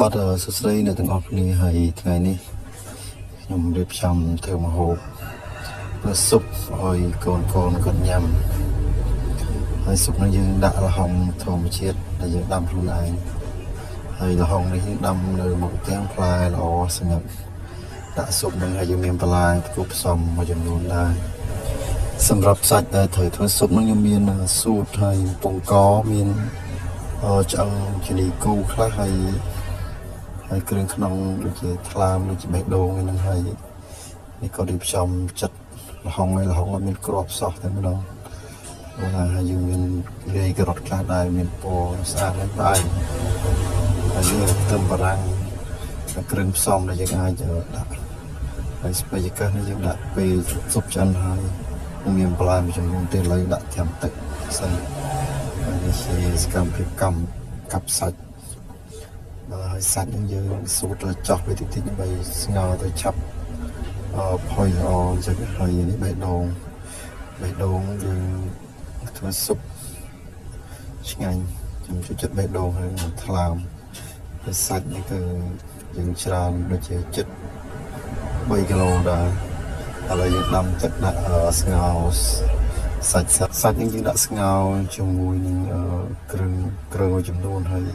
បាទសួស្តីអ្នកទាំងអស់គ្នាហើយថ្ងៃនេះខ្ញុំរៀបចំធ្វើម្ហូបធ្វើស៊ុបឲ្យកូនកូនគាត់ញ៉ាំហើយស៊ុបនឹងយើងដាក់ល្ហុងធម្មជាតិដែលយើងដាំខ្លួនឯងហើយល្ហុងនេះយើងដាំនៅមុខផ្ទាំងផ្លែល្អសម្រាប់ដាក់ស៊ុបនឹងហើយយើងមានបន្លែផ្គូផ្សំមួយចំនួនដែរសម្រាប់សាច់ដែលត្រូវធ្វើស៊ុបនឹងខ្ញុំមានស៊ូតហើយពងកមានឆ្អឹងជំនីគោខ្លះហើយហើយគ្រឿងក្នុងដូចជាថ្លើមដូចជាបេះដូងហ្នឹងហើយនេះក៏រៀបចំចិត្តល្ហុងហើយល្ហុងអត់មានគ្រាប់សោះតែម្ដងបាទហើយយើងមានលាយការ៉ុតខ្លះដែរមានពណ៌ស្អាតហើយផ្អែមហើយនេះខ្ទឹមបារាំងគ្រឿងផ្សំដែលយើងអាចដាក់ហើយស្ពៃកាសនេះយើងដាក់ពេលស៊ុបឆ្អិនហើយមានបន្លែមួយចំនួនទេឥឡូវដាក់ត្រាំទឹកសិនហើយនេះជាសកម្មភាពកម្មកាប់សាច់បាទហើយសាច់នឹងយើងសូត្រចោះវាតិចតិចដើម្បីស្ងោរទៅឆាប់អផុយល្អអញ្ចឹងហើយនេះបេះដូងបេះដូងយើងធ្វើស៊ុបឆ្ងាញ់ខ្ញុំចូលចិត្តបេះដូងហើយថ្លើមហើយសាច់នេះគឺយើងច្រើនដូចជាចិត្ត3គីឡូដែរឥឡូវយើងដាំទឹកដាក់ស្ងោរសាច់សាច់នេះយើងដាក់ស្ងោរជាមួយនឹងគ្រឿងគ្រឿងមួយចំនួនហើយ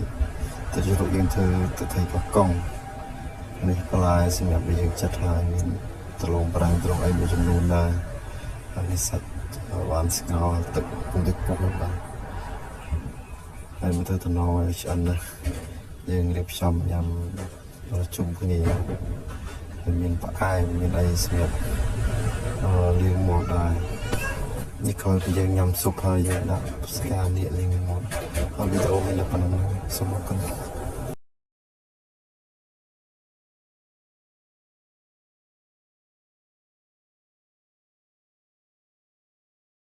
ទៅជារូបយើងធ្វើទឹកត្រីកោះកុងនេះបន្លែសម្រាប់យើងចិត្តហើយមានដលងប្រាំងដលងអីមួយចំនួនដែរហើយនេះសាច់បានស្ងោរទឹកពុំតិចពុកបាទហើយមកទៅតំណឲ្យឆ្អិនណាយើងរៀបចំញ៉ាំជុំគ្នាហើយមានផ្អែមមានអីសម្រាប់លាងមាត់ដែរនេះក្រោយពីយើងញ៉ាំស៊ុបហើយយើងដាក់ស្កានៀកលាងមាត់ហើយវីដេអូមានតែប៉ុណ្្នឹងសូមអរគុណ។